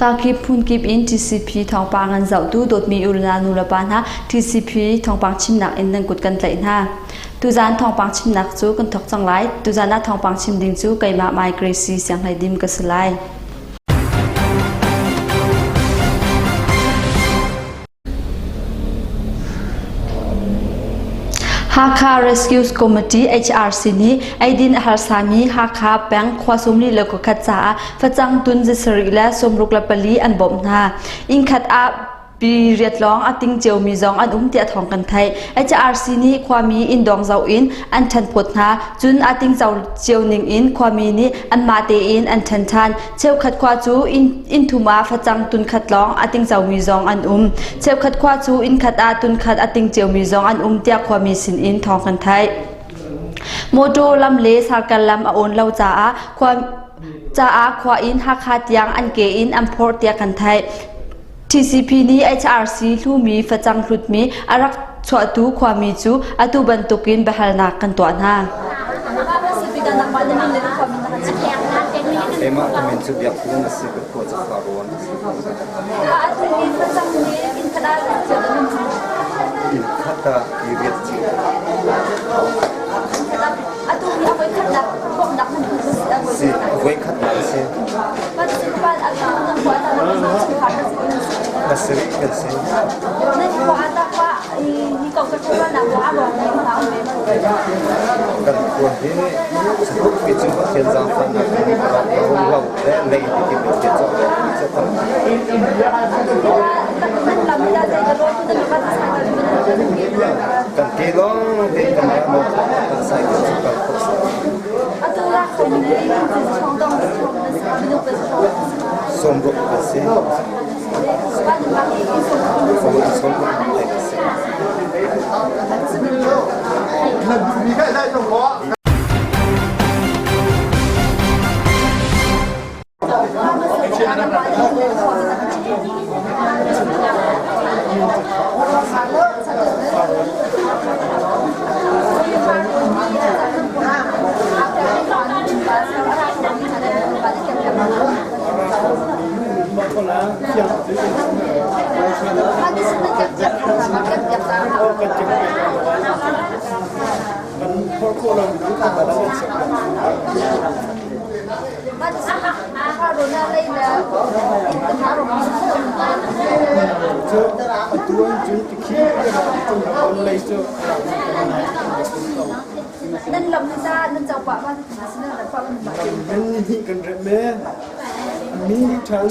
Kakip phunkip in TCP thawngpang an zohtu dawtmi u le nu le pa hna TCP thawngpang chimnak in nan kut kan tlaih hna. Tuzaan thawngpang chimnak cu kan thawk cang lai. Tuzaan ah thawngpang chim ding cu keimah Mai Gracie Sianghlei Dim ka si lai. Hakha Rescue Committee HRC nih eidin a harsami Hakha peng khua 41 caah facang tun zasarih le 64 an bawmh hna. Innkhat ah Piriat lawng a ting ciomi zong an um tiah thawng kan theih. HRC nih khuami inndawng zoh in an ṭhenphawt hna. Cun a ting cio ning in khuami nih anmah tein an ṭhen ṭhan. Cheukhat khua cu inn thum ah facang tunkhat lawng a ting ciomi zong an um. Cheukhat khua cu innkhat ah tunkhat a ting ciomi zong an um tiah khuami sinin thawng kan theih. Mawṭaw lam le sarkal lam a awn lo caah khua caah khua in Hakha tiang an ke in an phorh tiah kan theih. TCP nih HRC hlumi facang hlutmi a rak chuahtu khuami cu atu bantukin biahalnak kan tuah hna. Keimah ka min cu Biak Pung a si ka khua cu Farrawn a si. Inn khat ah i riat cio. Atu hi a voikhatnak bawmhnak nan hmuh Si, a voikhatnak a si. Pasarih kan si. Kan khua hi sahuk mi cu Pathian zaangfahnak in ro lo le lei ti ti Pathian cu a mi cu tam. Kan ke lawng te kan mo kan sai kan cu kan khop Sawmruk a si. Sawmruk a si. Nan lam ta nan co pah ma Nan nih kan remh me mi nih ṭhan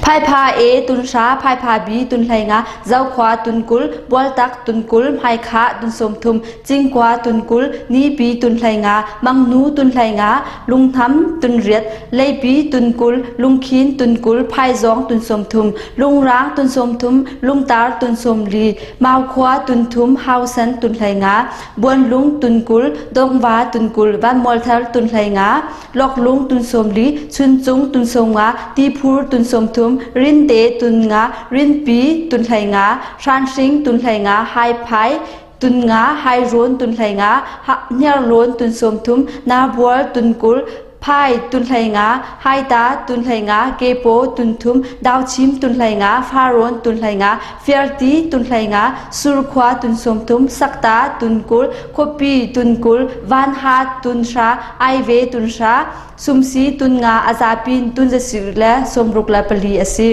Phaipha E Tunhra, Phaipha B Tunhleinga, Zokhua Tunkul, Bualtak Tunkul, Hmaikhah Tunsawmthum, Cingkua Tunkul, Nipi Tunhleinga, Mangnu Tunhleinga, Lunghnam Tunriat, Leipi Tunkul, Lungkhin Tunkul, Phaizawng Tunsawmthum, Lungrang Tunsawmthum, Lungtar Tunsawmli, Maukhua Tunthum, Hausan Tunhleinga, Buanlung Tunkul, Dongva Tunkul, Vanmualthar Tunhleinga, Loklung tun 40, Chuncung tun 50, Tiphur tun 30, Rinte tun nga, Rinpi tun 15, Hranhring tun 15, Haiphai tun nga, Hairawn tun 15, Hniarlawn tun 30, Nabual tun 20. Phai tun 15, Haita tun 15, Kepaw tun thum, Dauchim tun 15, Farrawn tun 15, Fiarti tun 15, Surkhua tun 30, Sakta tun 20, Khuapi tun 20, Vanha tun 10, Aive tun 10, Sumsi tun nga, a zapin tun zasir le 64 a si.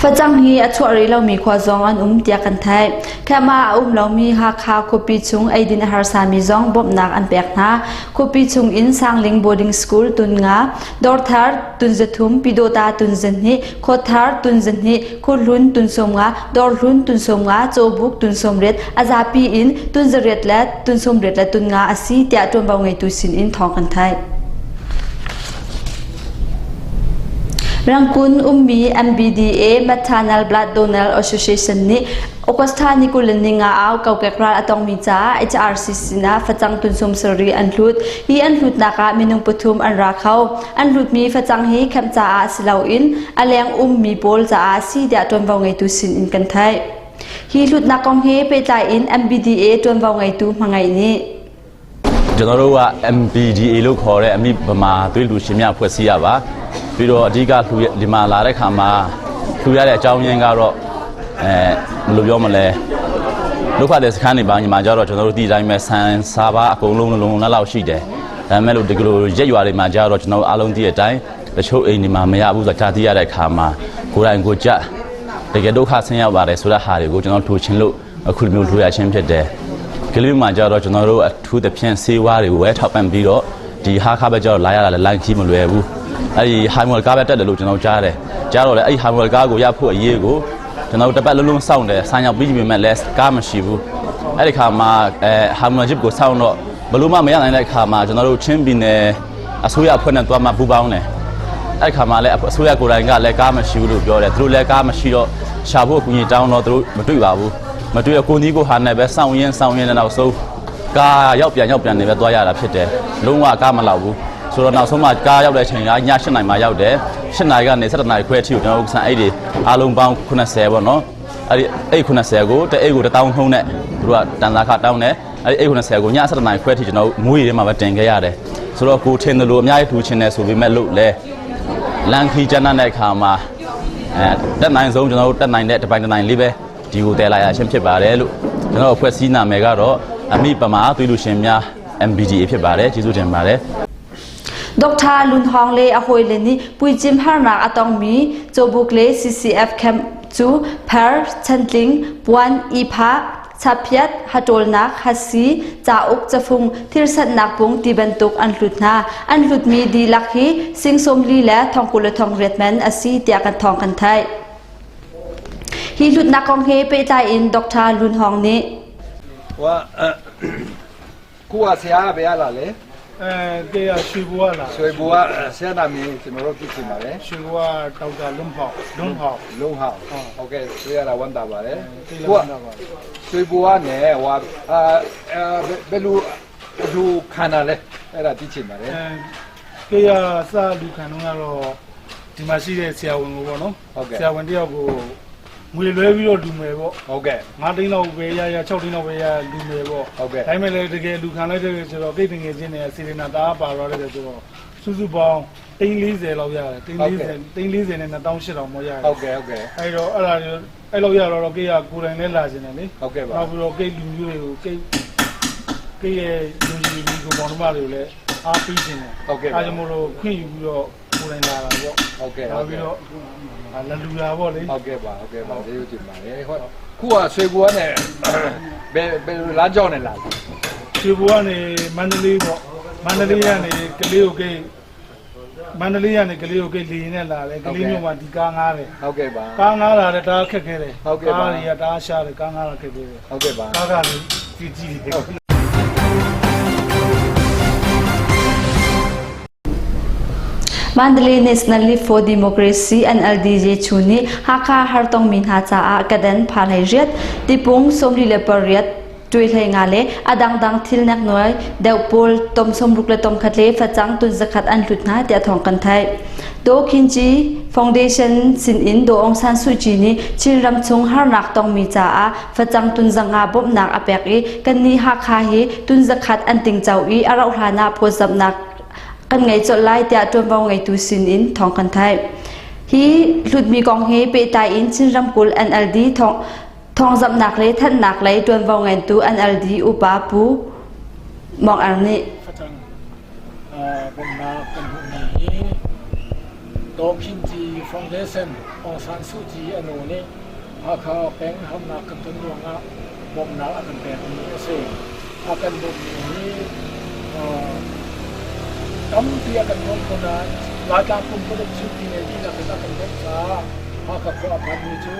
Facang hi a chuah rih lomi khua zong an um tiah kan theih. Khema a um lomi Hakha khuapi chung eidin a harsami zong bawmhnak an pek hna. Khuapi chung in Sangling Boarding School tun nga, Dawrthar tun zathum, Pidawta tun zahnih, Khuathar tun zahnih, Khuahlun tun 50, Dawrhlun tun 50, Cawbuk tun 80, a zapi in tun zariat le tun 80 le tun nga a si tiah ṭuanvo ngeitu sin in thawng kan theih. Rangkun ummi MBDA Maternal Blood Donor Association nih Augusta ni 25 ah kokek ral a tongmi caah HRC sinah facang tun 70 an hlut. Hi an hlutnak ah minung pathum an ra kho. An hlutmi facang hi khem caah si loin a leng ummi pawl caah si tiah ṭuanvo ngeitu sin in kan theih. Hi hlutnak kong he pehtlai in MBDA ṭuanvo ngeitu Hmangaih nih ကျွန်တော်တို့က MPDA လို့ခေါ်တဲ့အမိဗမာသွေးလူရှင်များဖွဲ့စည်းရပါပြီးတော့အဓိကလှူဒီမှာလာတဲ့ခါမှာလှူရတဲ့အကြောင်းရင်းကတော့အဲဘယ်လိုပြောမလဲဒုက္ခတဲ့စခန်းတွေပါညီမကြတော့ကျွန်တော်တို့ဒီတိုင်းပဲဆန်စားပါအကုန်လုံးလုံးလုံးလောက်ရှိတယ်ဒါပေမဲ့လို့ဒီလိုရက်ရွာတွေမှာကြတော့ကျွန်တော်အားလုံးသိတဲ့အတိုင်းတချို့အိမ်တွေမှာမရဘူးဆိုတော့ကြာသိရတဲ့ခါမှာကိုယ်တိုင်ကိုကြတကယ်ဒုက္ခဆင်းရောက်ပါတယ်ဆိုတဲ့ဟာတွေကိုကျွန်တော်ထူချင်းလို့အခုလိုမျိုးလှူရခြင်းဖြစ်တယ် ကလေးမှာကြတော့ကျွန်တော်တို့အထူးသဖြင့်ဆေးဝါးတွေကိုဝဲထောက်ပံ့ပြီးတော့ဒီဟာခါဘက်ကျတော့လာရတာလည်းလိုင်းကြီးမလွယ်ဘူးအဲ့ဒီဟိုင်မွယ်ကားပဲတက်တယ်လို့ကျွန်တော်ကြားတယ်ကြားတော့လေအဲ့ဒီဟိုင်မွယ်ကားကိုရဖို့အရေးကိုကျွန်တော်တို့တစ်ပတ်လုံးလုံးစောင့်တယ်ဆန်ရောက်ပြီးပြီမဲ့လည်းကားမရှိဘူးအဲ့ဒီခါမှာအဲဟိုင်မွယ်ဂျစ်ကိုစောင့်တော့ဘလို့မှမရနိုင်တဲ့အခါမှာကျွန်တော်တို့ချင်းပြည်နယ်အစိုးရအဖွဲ့နဲ့တွားမှပူးပေါင်းတယ်အဲ့ခါမှာလည်းအစိုးရကိုယ်တိုင်ကလည်းကားမရှိဘူးလို့ပြောတယ်သူတို့လည်းကားမရှိတော့ရှာဖို့အကူအညီတောင်းတော့သူတို့မတွေ့ပါဘူးမတွေ့ရကိုနီးကိုဟာနဲ့ပဲစောင့်ရင်စောင့်ရင်နောက်ဆုံးကားရောက်ပြန်ရောက်ပြန်နေပဲသွားရတာဖြစ်တယ်လုံးဝကားမလောက်ဘူးဆိုတော့နောက်ဆုံးမှကားရောက်တဲ့အချိန်ကည8နာရီမှရောက်တယ်8နာရီကနေ7နာရီခွဲအထိကိုကျွန်တော်တို့ဆန်အိတ်တွေအားလုံးပေါင်း80ပေါ့နော်အဲ့ဒီအိတ်80ကိုတအိတ်ကို1000နှုံးနဲ့သူတို့ကတန်သားခတောင်းတယ်အဲ့ဒီအိတ်80ကိုည7နာရီခွဲအထိကျွန်တော်တို့မွေးထဲမှာပဲတင်ခဲ့ရတယ်ဆိုတော့ကိုထင်တယ်လို့အများကြီးထူချင်တယ်ဆိုပေမဲ့လို့လဲလန်ခီကျန်းတဲ့အခါမှာအဲတက်နိုင်ဆုံးကျွန်တော်တို့တက်နိုင်တဲ့တပိုင်းတနိုင်လေးပဲဒီကိုတဲလာရခြင်းဖြစ်ပါတယ်လို့ကျွန်တော်အဖွဲ့စည်းနာမည်ကတော့အမိပမာသွေးလူရှင်များ MBDA ဖြစ်ပါတယ်ကျေးဇူးတင်ပါတယ် Dr. Lun Hong le a hawile nih puicim harnak a tongmi Cawbuk le CCF camp cu pher, chantling, puan, ihphah, chaphiat, hatawlnak, hasi, cauk, cafung, thilsatnak pung ti bantuk an hlut hna. An hlutmi dihlak hi sing 40 le 98 man a si tiah kan thawng kan theih. Hi hlutnak kong he pehtlai in Dr. Lun Hong nih ဟိုခုကဆရာကဘယ်ရလာလဲ အဲကေရရွှေဘူကလာ ရွှေဘူကဆရာနာမည်ကျွန်တော်တို့သိချင်ပါတယ် ရွှေဘူကဒေါက်တာလွန်းဖောက်လွန်းဖောက် လုံးဟောက်ဟုတ်ကဲ့ဆွေရတာဝမ်းသာပါတယ် သိလ ခုက ဝမ်းသာပါတယ် ရွှေဘူကနဲ့ဟိုအာဘယ်လိုလူခန္ဓာလဲအဲ့ဒါသိချင်ပါတယ် အဲကေရစလူခံတော့ကတော့ဒီမှာရှိတဲ့ဆရာဝန်ကိုပေါ့နော်ဆရာဝန်တယောက်ကိုငွေလွဲပြီးတော့လူမယ်ပေါ့ ဟုတ်ကဲ့ 9သိန်းလောက်ပဲရရ6သိန်းလောက်ပဲရလူမယ်ပေါ့ ဟုတ်ကဲ့ ဒါပေမဲ့လည်းတကယ်လူခံလိုက်တဲ့ဆိုတော့ကိတ်တငယ်ချင်းတွေကစေတနာသားပါတော့တဲ့ဆိုတော့စုစုပေါင်း340လောက်ရတယ်340 340နဲ့2800မောရတယ် ဟုတ်ကဲ့ဟုတ်ကဲ့ အဲ့တော့အဲ့ဒါတွေအဲ့လောက်ရတော့တော့ကိတ်ကကိုယ်တိုင်လဲလာခြင်းတယ်လေ ဟုတ်ကဲ့ပါ နောက်ပြီးတော့ကိတ်လူမျိုးတွေကိုကိတ်ကိတ်ရဲ့လူကြီးလူကိုမောင်နှမတွေကိုလည်းအားပေးခြင်းတယ် ဟုတ်ကဲ့ပါ အားကြောင့်မို့လို့ခွင့်ယူပြီးတော့ကိုယ်တိုင်လာတာပေါ့ ဟုတ်ကဲ့ နောက်ပြီးတော့အာလလူလာပေါ့လေ ဟုတ်ကဲ့ပါဟုတ်ကဲ့ပါကျေးဇူးတင်ပါတယ်ဟိုခုကရွှေဘူကနဲ့ဘယ်ဘယ်လမ်းကြောင်းနဲ့လာလဲ ရွှေဘူကနေမန္တလေးပေါ့မန္တလေးကနေကလေးကိုကိတ်မန္တလေးကနေကလေးကိုကိတ်လေရင်နဲ့လာတယ်ကလေးမျိုးမှာဒီကားငားတယ် ဟုတ်ကဲ့ပါ ကားငားလာတယ်ဒါခက်ခဲတယ် ဟုတ်ကဲ့ပါ ကားတွေကဒါရှားတယ်ကားငားတာခက်ခဲတယ် ဟုတ်ကဲ့ပါ ကားကလည်းကြည့်ကြည့်တယ် Mandalay National League for Democracy NLDJ chu nih Hakha hartongmi hna caah kadan pha hlei riat tipung 48 tuai hlei nga le a dangdang thil neknuai deuh pawl tom 61 le facang tun zakhat an hlut hna tiah thawng kan theih. Do Khin Ci Foundation sinin Do Aung San Suu Kyi nih Chinram chung harnak tongmi caah facang tun zanga bawmhnak a pek i kannih Hakha hi tun zakhat an tingco i a rauh hlan ah phawtzamhnak kan ngei colh lai tiah ṭuanvo ngeitu sin in thawng kan theih. Hi hlutmi kong he pehtlai in Chin ramkulh NLD thawngzamhnak le thanhnak lei ṭuanvo ngeitu NLD upa Pu Mawng Er nih Facang bawmhnak kan hmuhmi hi Daw Khin Ci Foundation Aung San Suu Kyi a nu nih Hakha peng harnak kan ton ruangah bawmhnak a kan pekmi a si. A kan bawmhmi hi tampi a kan bawmh ko nain Laitlang pumpak Chin pine dihlak in a kan bawmh caah Hakha khua a phanmi cu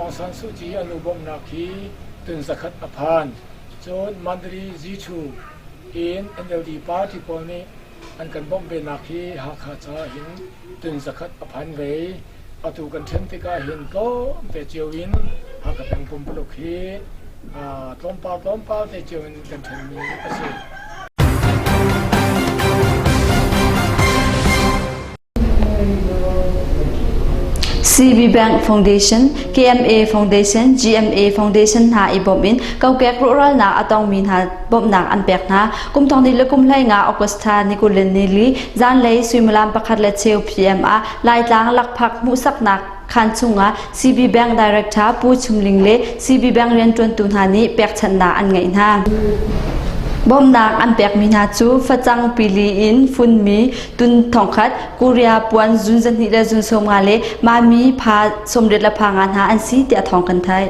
Aung San Suu Kyi a nu bawmhnak hi tun zakhat a phan. Cun Mandalay Zichu in NLD party pawl nih an kan bawmh venak hi Hakha caah hin tun zakhat a phan ve. Atu kan ṭhen tikah hin tlawmte cio in Hakha peng pumpuluk hi tlawmpal tlawmpal te cio in kan ṭhenmi a si. CB Bank Foundation, KMA Foundation, GMA Foundation hna i bawmh in kokek rawhralnak a tongmi hna bawmhnak an pek hna. Kum thong ni le kum hlei nga August thla ni 20 ni li zanlei suimilam pakhat le cheu PM ah Laitlang lakphak hmuhsaknak khaan chungah CB Bank Director Pu Chum Ling le CB Bank rianṭuantu hna nih pekchanhnak an ngeih hna. Bawmhnak an pekmi hna cu facang pili in funmi tun thongkhat, Korea puan zun zahnih le zun 50 le mami pha 80 le pha nga hna an si tiah thawng kan theih.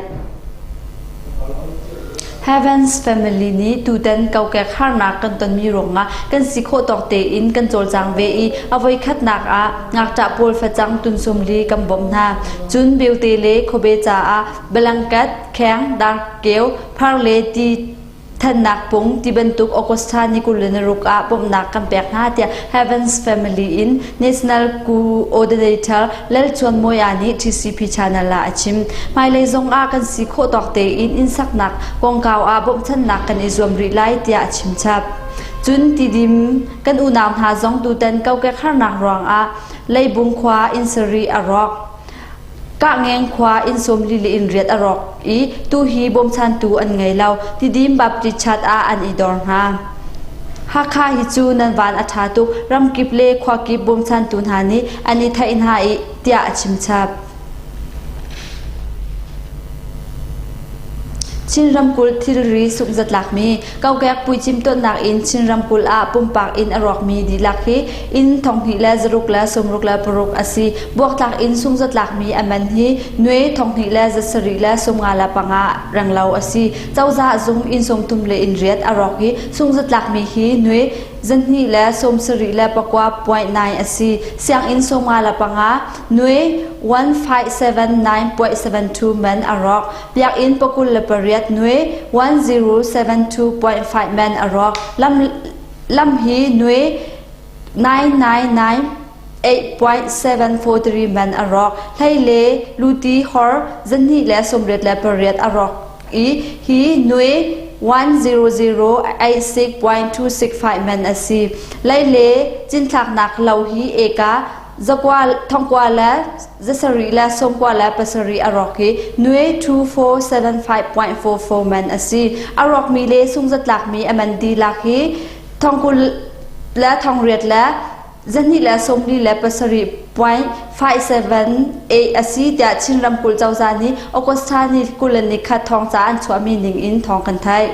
Heavens Family nih tutan kokek harnak kan tonmi ruangah kan si khawh tawk tein kan cawlcang ve i a voikhatnak ah ngakṭah pawl facang tunsum li kan bawmh hna. Cun beute le khuabe caah balangkat, kheng, darkeu, phar le ti thannak pung ti bantuk Augusta ni 26 ah bawmhnak kan pek hna tiah Heavens Family in National Coordinator Lalchuan Mawia nih TCP channel ah a chim. Hmailei zong ah kan si khawh tawk tein innsaknak kongkau ah bawmhchannak kan i zuam rih lai tiah a chim chap. Cun Tidim kan unau hna zong tutan kokek harnak ruangah Leibung khua inn sarih a rawk. Kahngeng khua inn 40 le inn riat a rawk i tuhi bawmchantu an ngei lo. Tidim Baptist Church ah an i dor hna. Hakha hi cu nan van a ṭha tuk, ramkip le khuakip bawmchantu hna nih an i theih hna i tiah a chimchap. Chin ramkulh thilri sungzatlakmi kokek puicim tonnak in Chin ramkulh ah pumpak inn a rawkmi dihlak hi inn 2 le 6 le 66 a si. Buaktlak inn sungzatlakmi a man hi nuai 2 le 7 le 55 renglo a si. Cozah zung inn 30 le inn riat a rawk i sungzatlakmi hi nuai 2 le 74 le 9.9 a si. Sianginn 55 nuai 1579.72 man a rawk. Biakinn 28 nuai 1072.5 man a rawk. Lam, lam hi nuai 999 8.743 man a rawk. Hlei le luti hor 2 le 88 a rawk i hi nuai 10086.265 man a si. Lei le cinthlaknak lo hi eka zakua thongkua le zasarih le sawmkua le pasarih a rawk i nuai 2475.44 man a si. A rawkmi le sungzatlakmi a man dihlak hi thongkul le thongriat le 2 le 40 le 7.578 a si tiah Chin ramkulh cozah nih August thla ni 21 thawngca an chuahmi ning in thawng kan theih.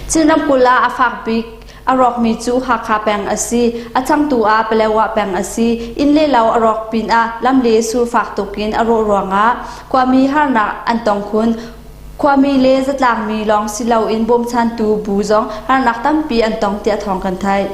Chin ramkulh ah a fak bik a rawkmi cu Hakha peng a si. A changtu ah Palawa peng a si. Inn le lo a rawk pinah lam le sur fak tukin a rawh ruangah khuami harnak an tong khun. Khuami le zatlangmi lawng si loin bawmchantu bu zong harnak tampi an tong tiah thawng kan theih.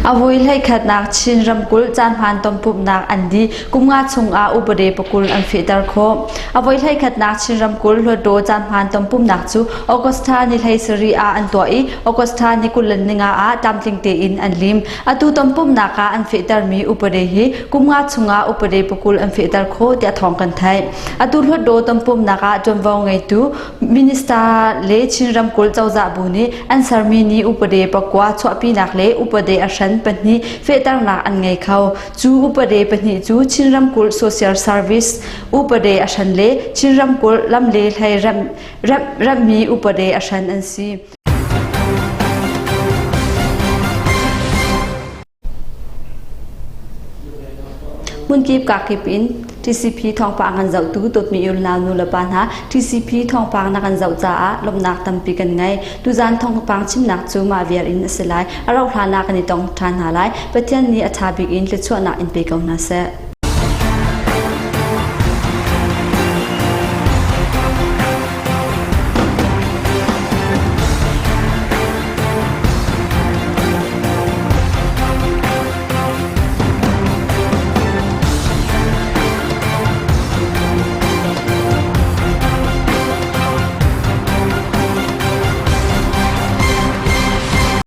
A vui hleikhatnak Chin ramkulh caanhmaan tonpumhnak an dih. Kum nga chungah upade pakul an fehter khawh. A voi hleikhatnak Chin ramkulh Hluttaw caanhmaan tonpumhnak cu August thla ni 17 ah an tuah i August thla ni 25 ah tlamtling tein an lim. Atu tonpumhnak ah an fehtermi upade hi kum nga chungah upade pakul an fehter khawh tiah thawng kan theih. Atu Hluttaw tonpumhnak ah ṭuanvo ngeitu Minister le Chin ramkulh cozah bu nih an sermi nih upade pakua chuahpinak le upade a hran. hran pahnih fehternak an ngei kho. Cu upade pahnih cu Chin ramkulh Social Service upade a hran le Chin ramkulh lam le hlei remhmi upade a hran an si. Hmunkip kakip in TCP thawngpang kan zohtu dawtmi unau nulepa hna TCP thawngpang na kan zoh caah lawmhnak tampi kan ngei. Tuzaan thawngpang chimnak cu mah vial in a si lai. A rauh hlan ah kan i tong ṭhan hna lai. Pathian nih a ṭha bik in thluachuahnak in pe ko hna seh.